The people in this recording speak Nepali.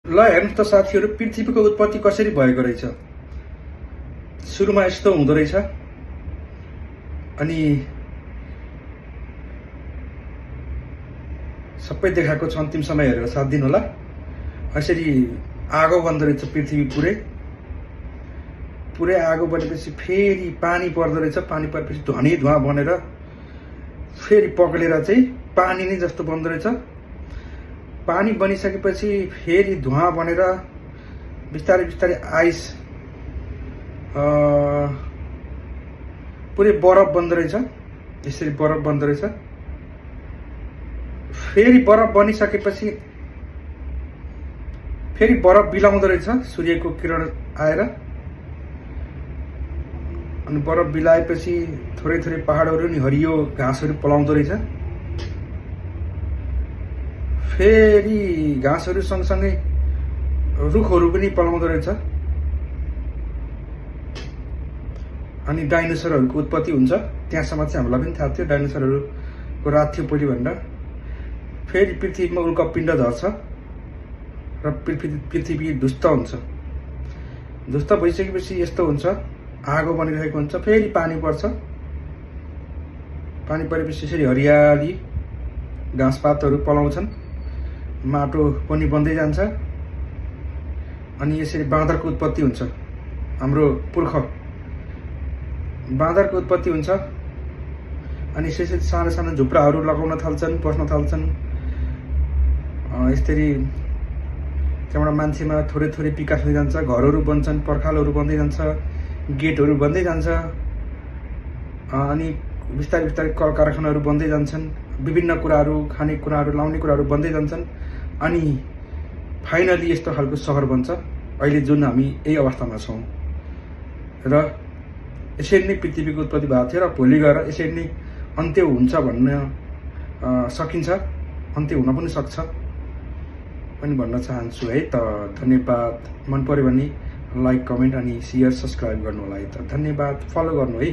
ल हेर्नु त साथीहरु, पृथ्वीको उत्पत्ति कसरी भएको रहेछ। सुरुमा यस्तो हुँदो रहेछ, अनि सबै देखाएको छ। अन्तिम समय हेरेर साथ दिन होला। यसरी आगो बन्द रहेछ पृथ्वी पुरै पुरै आगो बनेपछि फेरि पानी पर्दो रहेछ। पानी परेपछि धुवा बनेर फेरि पग्लेर चाहिँ पानी नै जस्तो बन्दो रहेछ। पानी बनिसकेपछि फेरि धुवा बनेर बिस्तारै बिस्तारै आइस पुरै बरफ बन्दो रहेछ। यसरी बरफ बन्दो रहेछ। फेरि बरफ बनिसकेपछि फेरि बरफ बिलाउँदो रहेछ सूर्यको किरण आएर। अनि बरफ बिलाएपछि थोरै थोरै पहाडहरू नि हरियो घाँसहरू पलाउँदो रहेछ। फेरि घाँसहरू सँगसँगै रुखहरू पनि पलाउँदो रहेछ। अनि डाइनोसरहरूको उत्पत्ति हुन्छ। त्यहाँसम्म चाहिँ हामीलाई पनि थाहा थियो डाइनोसरहरूको रात थियो पहिले भनेर। फेरि पृथ्वीमा उल्कापिण्ड झर्छ र पृथ्वी ध्वस्त हुन्छ। ध्वस्त भइसकेपछि यस्तो हुन्छ, आगो बनिरहेको हुन्छ। फेरि पानी पर्छ। पानी परेपछि यसरी हरियाली घाँसपातहरू पलाउँछन्, माटो पनि बन्दै जान्छ। अनि यसरी बाँदरको उत्पत्ति हुन्छ। हाम्रो पुर्ख बाँदरको उत्पत्ति हुन्छ। अनि यसरी सानो सानो झुप्राहरू लगाउन थाल्छन्, बस्न थाल्छन्। यसरी त्यहाँबाट मान्छेमा थोरै थोरै विकास हुँदै जान्छ। घरहरू बन्छन्, पर्खालहरू बन्दै जान्छ, गेटहरू बन्दै जान्छ। अनि बिस्तारै बिस्तारै कल कारखानाहरू बन्दै जान्छन्। विभिन्न कुराहरू, खाने कुराहरू, लाउने कुराहरू बन्दै जान्छन्। अनि फाइनली यस्तो खालको सहर बन्छ अहिले जुन हामी यही अवस्थामा छौँ। र यसरी नै पृथ्वीको उत्पत्ति भएको थियो र भोलि गएर यसरी नै अन्त्य हुन्छ भन्न सकिन्छ। अन्त्य हुन पनि सक्छ पनि भन्न चाहन्छु है त। धन्यवाद। मन पर्यो भने लाइक, कमेन्ट अनि शेयर, सब्सक्राइब गर्नु होला है त। धन्यवाद। फलो गर्नु है।